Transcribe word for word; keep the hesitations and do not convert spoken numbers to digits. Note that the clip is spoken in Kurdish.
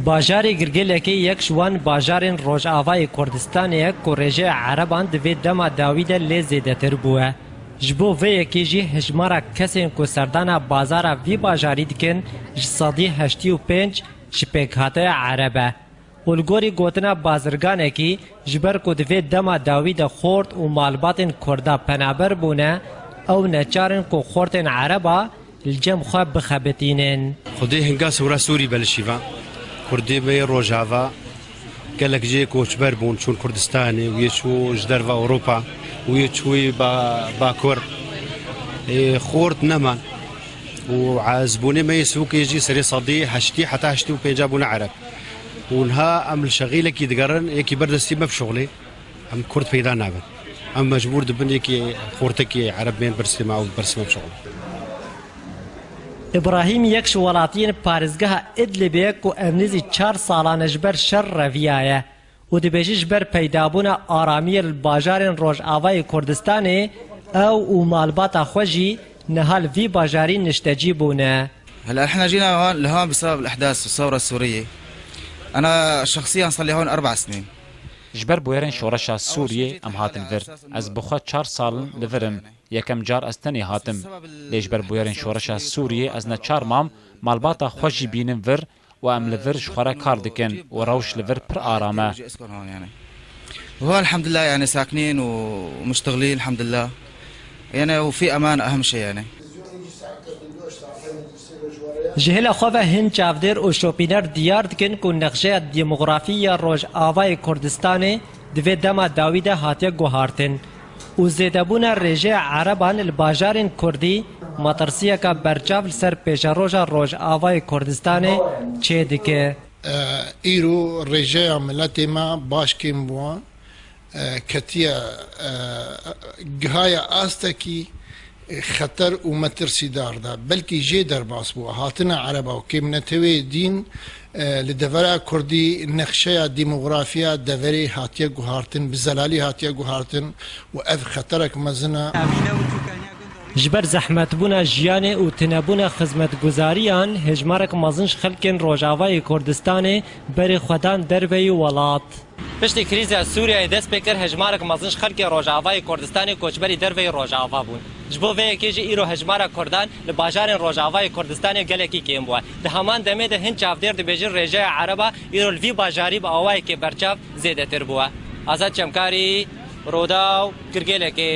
Bajarê Girgêlekê yek ji wan bajarên Rojavayê Kurdistanê ye ku rêjeya Ereban di vê dema dawî de lê zêdetir bûye. Ji bo vê yekê jî hejmara kesên ku serdana bazara vî bajarî dikin ji sedî heştî û pênc ji pêkhateya Ereb e. Û li gorî gotina bazirganekî, ji ber ku di vê dema dawî de xort û malbatên Kurda penaber bûne, ew neçar in ku xortên Ereba li cem xwe bixebitînin. Xwedê hinga sewra Sûrî be li şîva. Kurdê me yê Rojava gelek jê koçber bûn, çûn Kurdistanê û yê çû ji derve Ewropa û yê çûyî ba-, Bakur. Ê, xort neman. Û ezbûnê me yê Sûkê jî serê sedî heştî heta heştî û pênca bûne Ereb. Û niha em li şexîlekî digerin, yekî ber destî me bi şuxulê. Em Kurd peyda nabin. Em mecbûr dibin yekî xortekî Ereb bên bersê me û bersê me bi şuxulê. Îbrahîm yek ji welatiyên parêzgeha Idlibê ye ku ev nêzî çar salan e ji ber şer reviyaye. Û dibêje ji ber peydabûna aramiyê li bajarên Rojavayê Kurdistanê, ew û malbata xwe jî niha li vî bajarî niştecî bûne. هلا احنا جينا هون لهون بسبب الاحداث الثوره السوريه. انا شخصيا صار لي هون اربع سنين. Ji ber bûyerên şoreşa Sûriyê em hatin vir. Ez bi xwe çar sal in li vir im. Yekem car ez tenê hatim. Lê ji ber bûyerên şoreşa Sûriyê ez neçar mam, malbata xwe jî bînim vir û em li vir ji xwe re kar dikin û rewş li vir pir aram e. وهون الحمد لله يعني ساكنين ومشتغلين الحمد لله. يعني وفي امان اهم شيء يعني. Ji hêla xwe ve hin çavdêr û şopîner diyar dikin ku nexşeya demografî ya Rojavayê Kurdistanê di vê dema dawî de hatiye guhartin û zêdebûna rêjeya Ereban li bajarên Kurdî metirsiyeka berçav li ser pêşeroja Rojavayê Kurdistanê çêdike. Îro rêjeya miletê me baş kêm bû, e, ketiye, e, gihaye astekî, e, xeter û metirsîdar de. Belkî jê derbas bû. Hatina Ereba û kêmnetewê dîn, e, li devera Kurdî nexşeya demografiya deverê hatiye guhartin, bi zelalî hatiye guhartin û ev xeterek mezin e. Ji ber zehmetbûna jiyanê û tinebûna xizmetguzariyan, hejmarek mezin ji xelkên Rojavayê Kurdistanê berê xwe dan derveyî welat. Piştî krîza Sûriyeyê dest pê kir, hejmarek mezin ji xelkê Rojavayê Kurdistanê koçberî derveyî Rojava bûn. Ji bo vê yekê jî îro hejmara Kurdan li bajarên Rojavayê Kurdistanê gelekî kêm bûye. Di heman demê de hin çavdêr dibêjin rêjeya Ereba îro li vî bajarî bi awayekê berçav zêdetir bûye. Azad Çemkarî, Rodaw, Girgêlekê.